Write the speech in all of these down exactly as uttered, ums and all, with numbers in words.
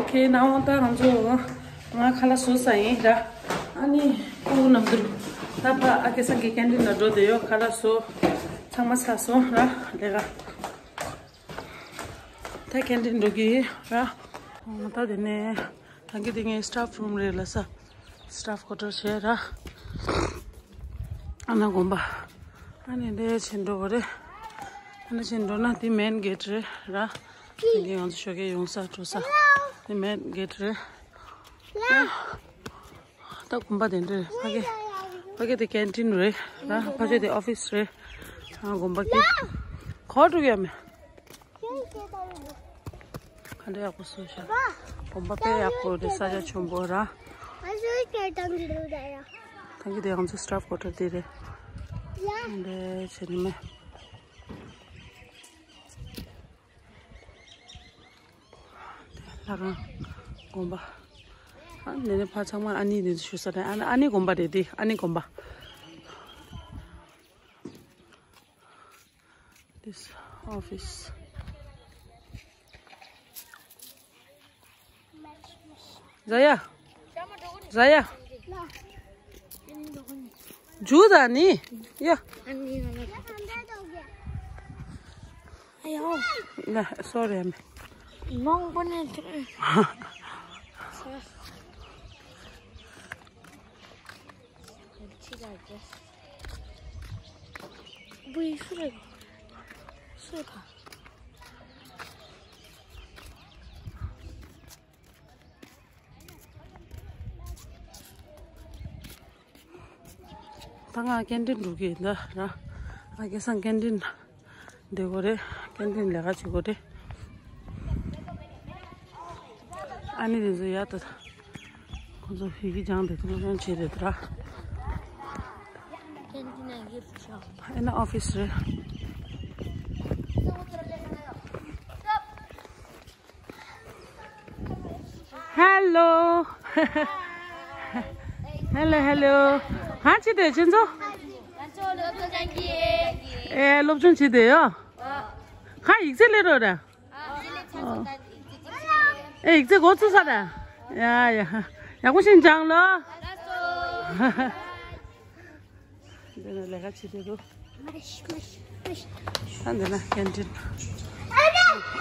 ཁེ་ན་འོང་ད་ང་ཚོ་ང་ཁ་ལག་བཟོ་ས་ཡིན་ར། ཨ་ནི་ཁོ་ནམ་དུ་ད་ཕ་ཨ་ཁེ་སང་གི་ཀན་ཊིན་ལ་འགྲོ་བསྡད་ཡོད། ཁ་ལག་བཟོ་ཚང་མ་ཚར་སོང་ར་ལས་ཀ། ད་ཀན་ཊིན་འགྲོ་གི་ར། ད་དེ་ནས་ད་གི་དེ་ངའི་སི་ཊཕ་རུམ་རེད་ལ་ས། སི་ཊཕ་ཀོ་ཊར་བྱས་ར། ཨ་ན་དགོན་པ། ཨ་ནི་འདི་ཕྱིན་འགྲོ་བ་རེད། ཨ་ནི་ཕྱིན་འགྲོ་ན་དེ་མེན་གེ་ཊི་རེད་ར། དེ་ང་ཚོ་ཞོགས་ཀས་ཡོང་ས་འགྲོ་ས། དེ་མེན་གེ་ཊི་རེད། ད་དགོན་པ་དེ་འདྲ་རེད། ཕ་གི་ཕ་གི་དེ་ཀན་ཊིན་རེད་ར། ཕ་གི་དེ་ཨོ་ཕི་སི་རེད། ཨ་དགོན་པ་གི་གོ་འགྲོ་ཡ་མེད། ག་འདྲ་ཡག་པོ་བཟོས་ཤག་དགོན་པ་དཔེ་ཡག་པོ་རེད། ས་ཆ་ཆེན་པོ་ར། ད་གི་དེ་ང་ཚོ་སི་ཊཕ་ཀོ་ཊར་དེ་རེད། འདི་བྱས་ནས་མེད། ལྷ་ཁང་དགོན་པ། ཨ་ནི་ནས་ཕར་ཚང་མ་ཨ་ནི་ནས་ཞུ་ས་རེད། ཨ་ཨ་ནི་དགོན་པ་རེད་དེ། ཨ་ནི་དགོན་པ། This office. Zaya. Zaya. Juda ni. Ya. Ayo. Na, sorry, ame. Nong bane. Bui sure. Sure. ད་ང་ཀན་ཊིན་འགྲོ་གི་ཡིན་ད་ར། ཨ་ཁེ་སང་ཀན་ཊིན་བསྡད་དགོས་རེད། ཀན་ཊིན་ལས་ཀ་བྱེད་དགོས་རེད། ཨ་ནི་དེ་ཚོ་ཡ་ད་ཁོ་ཚོ་ཡི་གེ་སྦྱངས་ཏེ་སློབ་སྦྱོང་བྱེད་རེད་ད་ར། ཨེ་ན་ཨོ་ཕི་སི་རེད། Hello. Hello, hello. གང་བྱེད་དེ་ཁྱེད་ཚོ། ང་ཚོ་སློབ་སྦྱོང་སྦྱང་གི་ཡོད། ཨེ་སློབ་སྦྱོང་བྱེད་དེ་ཡོད། གང་ཡིག་ཚད་སླེབས་རོགས་ར། ཨ་ཡིག་ཚད་འགོ་ཚུགས་ས་ར། ཡ་ཡ། ཡག་པོ་ཞིག་སྦྱང་ལོ། འདི་ན་ལས་ཀ་བྱེད་དེ་འདུག་ཨ་འདི་ན་ཀན་ཊིན།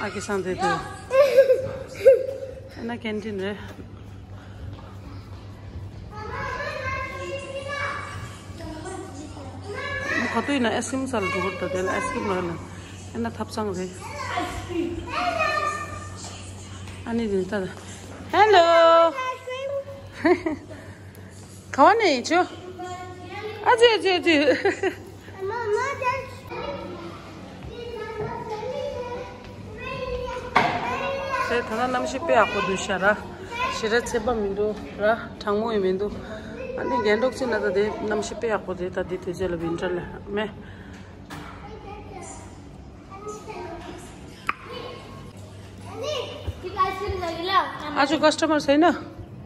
ཨ་ཁེ་སང་དེ་འདུག་ཨ་ན་ཀན་ཊིན་རེད། ཁ་ཏུ་ཡིན་ན་ཨའི་སི་ཀི་རིམ་ས་ལ་འགྲོ་གི་རེད། ད་དེ་ལ་ཨའི་སི་ཀི་རིམ་ལ་ན་ཨ་ན་ཐབ་ཚང་རེད། ཨ་ནི་དེ་ད་ཧེ་ལོ། ག་བ་ནས་ཡིན་ཆོ། ཨ་ཙི་ཨ་ཙི་ཨ་ཙི། ཚེ་ད་ལྟ་གནམ་གཤིས་དཔེ་ཡག་པོ་འདུག་ཤག་ར། ཞེ་དྲག་ཚད་པ་མི་འདུག་ར། གྲང་མོ་ཡང་མི་འདུག་ཨ་ནི་རྒན་འདྲོག་ཅིག་ན་ད་དེ་གནམ་གཤིས་དཔེ་ཡག་པོ་རེད། ད་དེ་དུས་ཚོད་ལ་ཝིན་ཊར་ལ་མེ། आज कस्टमर छैन।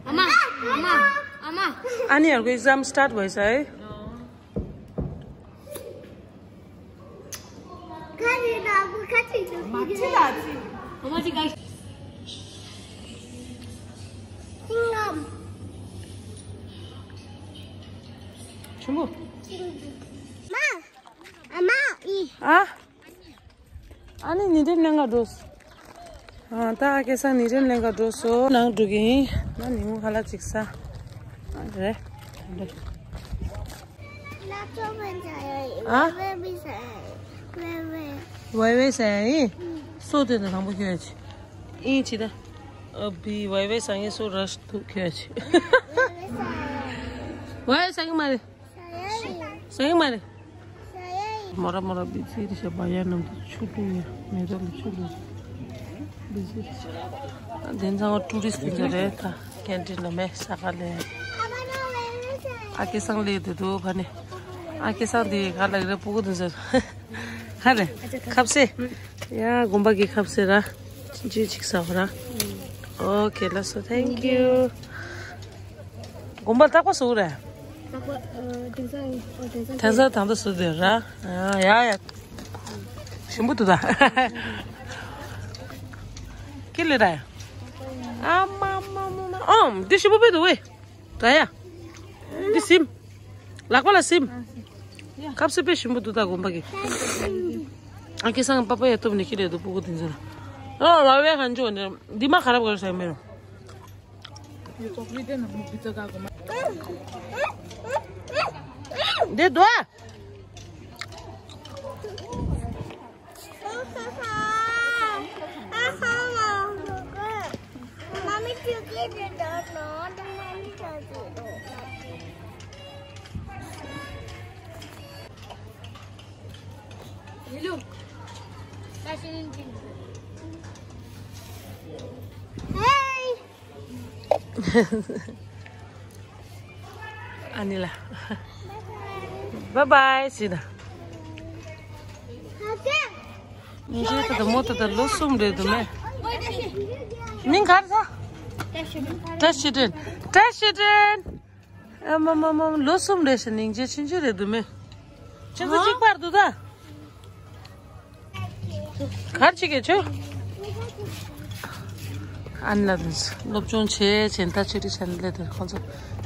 आमा, आमा, आमा। आनीहरूको exam start भइसक्यो है। आमा चाहिँ गाई। ཆུང་ངུ། ཨ། ཨ་ནི་ཉིན་རེ་ནང་ང་འགྲོ། ཨ། ད་ཨ་ཁེ་སང་ཉིན་རེ་ནང་ང་འགྲོ་སོ། ནང་འགྲོ་གི་ཡིན། ང་ཉིན་མོ་ཁ་ལག་ཅིག་ཟ། ཨ་རེད། ཨ། ཝེ་ཝེ་ཟ་ཡ་ཡིན། སོ་དེ་ནས་དང་པོ་ཁྱོད་ཡ་ཆི། ཨིན་ཆི་ད། ཨ་བི་ཝེ་ཝེ་ཟ་ངེ་སོ་ར་ཐུག་ཁྱོད་ཡ་ཆི། ཝེ་ཝེ་ཟ་ངེ་མ་རེད། ཟ་ཡ་མ་རེད། མོ་ར་མོ་ར་བི་ཙི་རི་ཤ་བ་ཡ་ནམ་དུ་ཆུ་ལུ་ཡ་མེ་ཏོག་ལ་ཆུ་ལུ་བི་ཙི་རི་ཤ། དེ་ཚང་བ་ཊུ་རི་སི་ཊི་དེ་ཚོ་རེད། ད་ཀན་ཊིན་ལ་མེ་ས་ག་ལེ། ཨ་ཁེ་སང་ལེ་དུ་དུ་ག་ནི། ཨ་ཁེ་སང་དེ་ག་ལ་རེ་སྤུ་གུ་དུ་ཟེར། ཧ་རེ། ཁབ་སེ། ཡ་དགོན་པ་གི་ཁབ་སེ་ར། ཅི་ཅིག་ཟ་བ་ར། ཨོ་ཁེ་ལ་སོ། Thank you. དགོན་པ་རྟག་པ་སུ་རེད། རྟག་པ་ཨ་དེང་སང་ཨོ་དེང་སང་དེང་སང་དང་དུ་སུ་དེ་ར། ཡ་ཡ། ཞིམ་པོ་འདུག་ད། ལེ་ར་ཡ། ཨ་མ་མ་མ་མ། ཨོམ། འདི་ཞིམ་པོ་དཔེ་འདུག་ཝེ། ར་ཡ། འདི་སིམ། ལག་པ་ལ་སིམ། ཁབ་སེ་དཔེ་ཞིམ་པོ་འདུག་ད་དགོན་པ་གི། ཨ་ཁེ་སང་པ་པ་ཡ་སྟོབས་ནི་ཁྱི་རེད་འདུག་སྤུ་གུ་དེ་ཚོ་ལ། ཨོ་ར་ཝེ་གང་ཅོ་ནི། འདི་མ་ཁ་རབ་གར་ས་ཡ་མེ་རོ། འདི་འདུག་ཨ། ཨ་ནི་ལ། བཱའི་བཱའི་ཟེར་ད། ངས་ད་ལྟ་མོ་ད་ལྟ་ལོ་གསུམ་རེད་འདུག་མེ། མིང་ག་རེ་ཟ། བཀྲ་ཤིས་སྒྲོན། བཀྲ་ཤིས་སྒྲོན། ཨ་མ་མ་མ་ལོ་གསུམ་རེད་ཤག་སྙིང་རྗེ་ཆུང་ཆུང་རེད་འདུག་མེ། ཁྱེད་ཚོ་གཅིག་པར་འདུག་ད། གར་ཅིག་གེ་ཆུ། ཨན་ལ་དུས་སློབ་སྦྱོང་བྱས་བྱས་ད་ཆེ་ཏི་ཆན་ལེ་དེར་ཁོང་ཚོ་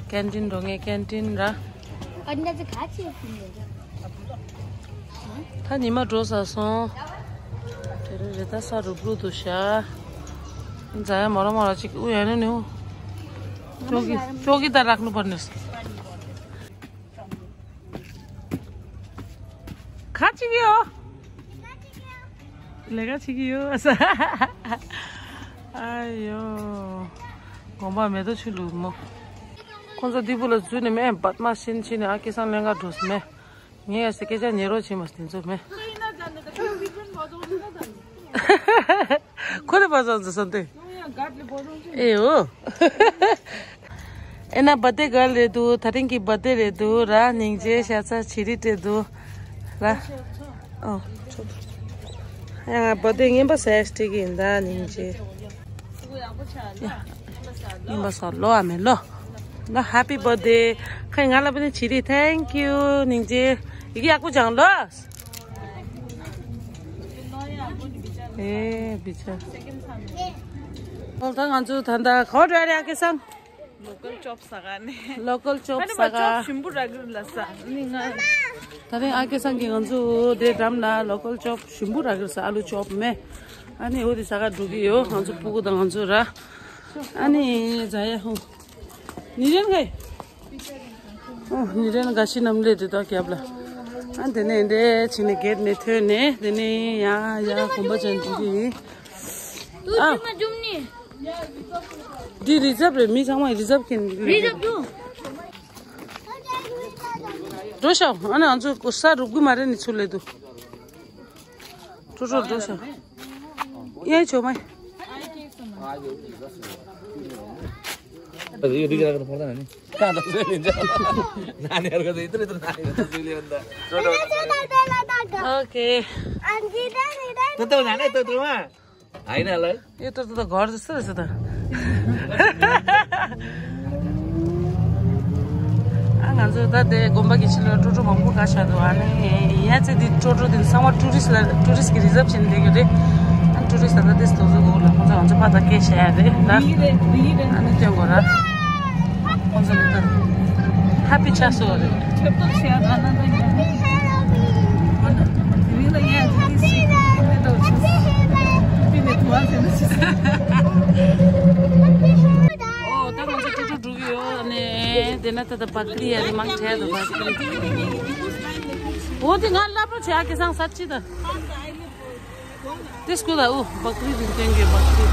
ཀན་ཏིན་འགྲོ་ངེས་ཀན་ཏིན་ར། ཨན་ལ་དུ་ག་ཅི་ཡོད་ཀིན་ཡོད། ད་ཉི་མ་འགྲོ་ས་སོང་། དེ་རིང་རེ་ད་ས་རུབ་རུབ་འདུག་ཤག་འཛའ་ཡ་མོ་ར་མོ་ར་ཅིག་ཨུ་ཡ་ནི་ནི་ཨུ། ཅོག་གི་ཅོག་གི་ད་རག་ནུ་པར་ནས། ག་ཅིག་ཡོད། ལས་ཀ་བྱེད་ཀྱི་ཡོད། ཨ་ཡོ། དགོན་པ་མེ་ཏོག་ཆུ་ལུག་མོ། ཁོང་ཚོ་འདི་བུ་ལ་འཛུལ་ནས་མེ་བད་མ་ཤིན་ཕྱིན་ནས་ཨ་ཀེ་སང་ལེན་ག་འགྲོ་སི་མེ། ངས་ཡ་སི་སྐད་ཆ་ཉེ་རོགས་བྱེད་མ་སྟེ་འཛུལ་མེ། ཁོ་ལས་པ་ཙང་ཙང་སོང་སྟེ། ཨེ་འོ། ཨེ་ན་བར་ཐི་ཌེ་གརལ་རེད་འདུག་ད་རིང་གི་བར་ཐི་ཌེ་རེད་འདུག་ར། སྙིང་རྗེ་ཤ་ཚ་བྱི་རི་སྤྲད་འདུག་ར། ཨོ། ཡང་ང་བར་ཐི་ཌེ་རྔན་པ་ཟས་སྤྲད་ཀྱི་ཡིན་ད་སྙིང་རྗེ། རྔན་པ་ཟ་ལོ་ཨ་མེ་ལོ། ལོ་happy birthday། ཁོས་ང་ལ་བུ་ནི་བྱི་རི་thank you སྙིང་རྗེ། ཡི་གེ་ཡག་པོ་སྦྱང་ལོ། ཨེ་བི་ཆ། ཨོ་ད་ང་ཚོ་ད་ལྟ་ག་པར་འགྲོ་ཡ་རེད་ཨ་ཀེ་སང་། ལོ་ཀལ་ཅོབ་ཟ་ག་ནས། ལོ་ཀལ་ཅོབ་ཟ་ག་ཨ་ནི་མ་ཅོབ་ཞིམ་པོ་རག་གི་རེད་ལ་ས། ཨ་ནི་ང་། ད་རིང་ཨ་ཀེ་སང་གིས་ང་ཚོ་དེ་འགྲམ་ལ་ལོ་ཀལ་ཅོབ་ཞིམ་པོ་རག་གི་རེད་ས། ཨ་ལུ་ཅོབ་མེ། ཨ་ནི་འོ་དེ་ཟ་ག་འགྲོ་གི་ཡོད་ང་ཚོ་སྤུ་གུ་དང་ང་ཚོ་ར། ཨ་ནི་ཛ་ཡ་ཧོ། ནི་རན་ག་ཡི། ཨོ་ནི་རན་ག་ཤི་ནམ་ལས་དེ་དག་རྒྱབ་ལ། ཨ་དེ་ནས་འདྲེ་ཕྱིན་ནས་གེད་ནས་ཐོན་ནས་དེ་ནས་ཡ་ཡ་གོམ་པ་ཅན་འགྲོ་གི་ཡིན། ཨ། འདི་རི་ཛབ་རེད། མི་ཚང་མ་རི་ཛབ་ཁེན་རི་ཛབ་དུ། འགྲོ་ཤག་ཨ་ནི་ང་ཚོ་ས་རུབ་གི་མ་རེད་ནི་ཚུར་ལེ་དུ། འགྲོ་འགྲོ་འགྲོ་ཤག་ཡ་ཆོ་མ། ཨོ་ཁེ། ཨ་ཡིན་ན་ལ། ཡོད་ཏོ་ཏོ་གོར་ཟེར་ཟེར་ད། ཨ་ང་ཚོ་ད་དེ་དགོན་པ་གི་ཕྱི་ལོགས་ཀྲོ་ཀྲོ་མང་པོ་ག་ཤ་འདུག་ཨ་ནི་ཡ་ཚེ་འདི་ཀྲོ་ཀྲོ་འདི་ཚང་མ་ཊུ་རི་སི་ལ་ཊུ་རི་སི་གི་རི་ཛབ་བྱས་ནས་སླེབས་ཡོད་རེད། ཨ་ཊུ་རི་སི་ད་ལྟ་དེ་སྟོང་ཚོ་གོ་ལ་ཁོང་ཚོ་ང་ཚོ་ཕ་ད་སྐད་བཤད་ཡ་རེད་ད། ཨ་ནི་སྟོན་དགོས་ར། ཁོང་ཚོ་ལ་ད་ཧ་པི་ཆགས་སོང་རེད། ཁྱབ་བསྒྲགས་བྱས་ན་ན་ད་ཡ། དེ་རིང་ལ་ཡ་དེ་དེ་སི་དེ་ད་ཆུ་སི་དེ་ནས་དུ་བ་ཟེར་ན་ཆུ་སི། ཨོ་ད་ང་ཚོ་ཀྲུ་ཀྲུ་འགྲོ་གི་ཡོད་ནས་དེ་ན་ད་ད་བག་ཀི་རི་ཡ་རེད་མང་ཆེ་ད་བག་ཀི་རི། ཨོ་དེ་ང་སློབ་གྲྭ་བྱེད་ཡག་གི་སང་ས་ཅི་ད། དེ་སྐུ་ལ་ཨུ་བག་རི་རིན་ཐོན་གྱི་བག་རི།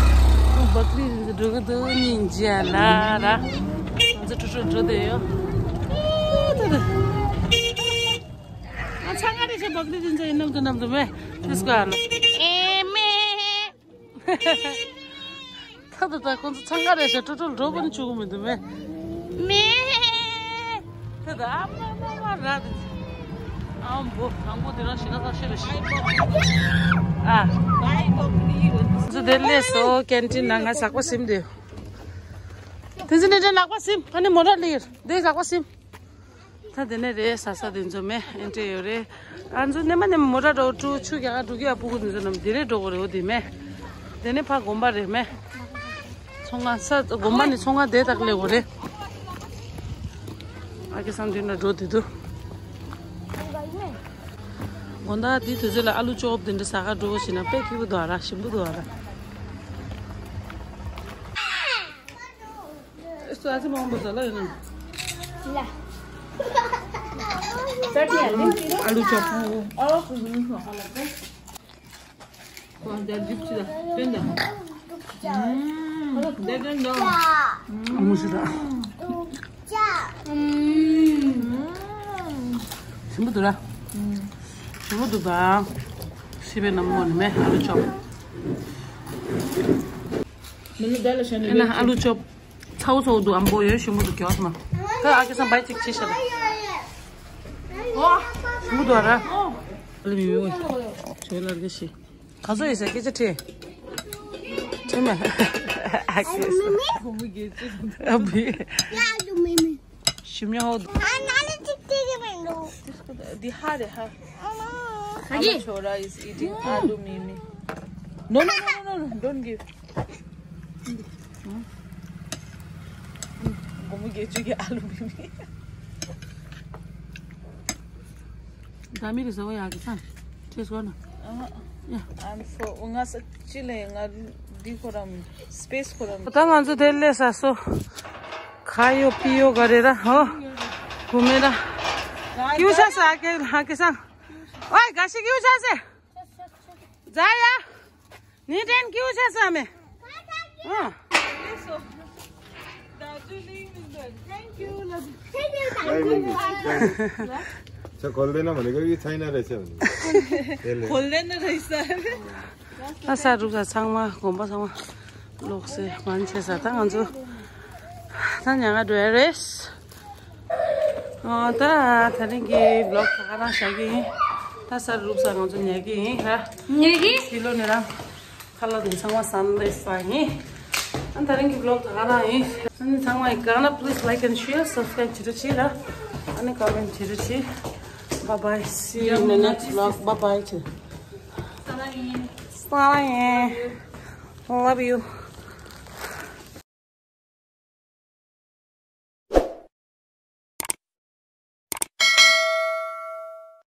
ཨུ་བག་རི་རིན་འགྲོ་གི་འདུག་སྙིང་རྗེ་ལ་ར། ང་ཚོ་ཁྲུ་ཁྲུ་འགྲོ་བསྡད་ཡོད། ཨེ་ད་ད། ང་ཚང་ང་རེ་ཞིག་བག་རི་རིན་ཚོ་ཡིན་ནམ་དུ་ནམ་དུ་མེད། དེ་སྐུ་ཨ་ལ། ཨེ་མེ། ད་ད་ད་ཁོང་ཚོ་འཚང་ཁ་རེད་ཤག་ཀྲོ་ཀྲོ་འགྲོ་པ་ནི་བཅུག་གི་མི་འདུག་མེ། མེ། ད་ད་ཨ་མ་མ་མ་ར་དེ། ཨ་མ་བོ་དང་པོ་དེ་རང་ཞིག་ན་ད་ཤི་རེད་ཤི། ཨ། ཁོང་ཚོ་དེ་ལས་སོ་ཀན་ཊིན་ནང་ང་ཟག་པ་སིམ་དེ། དེ་ཚོ་ནི་དེ་ནག་པ་སིམ་ཨ་ནི་མོ་ར་ལིར་དེ་ཟག་པ་སིམ། ད་དེ་ནས་རེད་ཟ་ས་དེ་ཚོ་མེ་ཨེ་འདྲས་ཡོད་རེད། ཨ་ཚོ་ནས་མ་ནས་མོ་ར་འགྲོ་ཀྲུ་ཆུ་རྒྱ་གར་འགྲོ་གི་ཡ་སྤུ་གུ་དེ་ཚོ་རྣམས་དེ་རེད་འགྲོ་གི་རེད་འོ་དེ་མེ། དེ་ནས་ཕ་དགོན་པ་རེད་མེ། ཚོང་ཁང་ས་དགོན་པ་ནས་ཚོང་ཁང་དེ་དག་ལས་འོ་རེད། ཨ་ཁེ་སང་མདུན་ལ་འགྲོ་དེ་དུ། དགོན་བདག་དེ་དུས་ཚོད་ལ་ཨ་ལུ་ཅོག་དེ་འདྲ་ཟ་ག་འགྲོ་བཞིན་ན་དཔེ་སྐྱིད་པོ་འདུག་ཨ་ར་ཞིམ་པོ་འདུག་ཨ་ར། སོ་ཨ་ཙི་མང་པོ་ཟ་ལ་ཡོད་ན། ཨ་ལུ་ཅོག་ཨོ། ཁོ་འདྲ་འཇིབ་ཅི་ལ་སྟོན་ད། ཨུམ། འདི་སྟོན་ད། ཨ་མོ་ཤི་ད། ཨུམ། ཞིམ་པོ་འདུག་ར། ཞིམ་པོ་འདུག་ད། ཤི་བའི་ནམ་མོ་ནི་མེ་ཨ་ལུ་ཅོག་མི་ལ་ད་ལ་ཤ་ནི་ཨེ་ན་ཨ་ལུ་ཅོག་ཚ་བོ་ཚ་བོ་འདུག་ཨམ་པོ་ཡོད་ཞིམ་པོ་འདུག་གྱོགས་མ། ད་ཨ་ཁེ་སང་བའི་ཅིག་ཅི་ཤ་ད། ཨོ། ཞིམ་པོ་འདུག་ར། ཨོ། ཨ་ལུ་མི་མི་འོ། ཆོས་ལར་གི་ཤི། ག་ཚོད་ཡིན་ཟེར་སྐད་ཆ་དྲིས། དྲིས་མ། ཨ་ཁེ་སང་། ཨ་བི། ཞིམ་ཉོ་ཧོ། འདི་ཧ་རེ་ཧ། Ama Chora is eating aloo mimi. No, no, no, no, no, no, don't give. Gomu gechu ge aloo mimi. Damiri so ya ke san. Cheers one. Uh-huh. Yeah. I'm for unga sa chile nga di koram space koram. Tang anzu delle sa so. Khayo piyo garera ho. Kumera. Kiu sa sa ke ha ke san. Oi, gashi kiu sa se. Zaya. Ni den kiu sa sa me. Ah. Thank you. 자, 걸레나 뭐니? 여기 차이나 રહેछ भने. 걸레나 रहेछ. ད་ས་རུབ་ས་ཚང་མ་དགོན་པ་ཚང་མ་ལོག་སེ་མན་ཆེ་ས་ད་ང་ཚོ་ད་ཉལ་ག་འགྲོ་ཡ་རེད། ཨ་ད་ད་རིང་གི་བི་ལོག་ད་ག་རང་བཞག་གི་ཡིན། ད་ས་རུབ་ས་ང་ཚོ་ཉལ་གི་ཡིན་ཧ། ཉལ་གི། ཕི་ལོ་ནི་རང་ཁ་ལག་དེ་ཚང་མ་སན་ལེ་ས་ཡིན། ཨ་ད་རིང་གི་བི་ལོག་ད་ག་རང་ཡིན། ཨ་ནི་ཚང་མ་ཡི་ག་ན་please like and share, subscribe བྱེད་རོགས་བྱེད་ར། ཨ་ནི་comment བྱེད་རོགས་བྱེད། Bye bye, see you in the next vlog. Bye bye. ས་ལ་ཡིན། ས་ལ་ཡིན། Love you.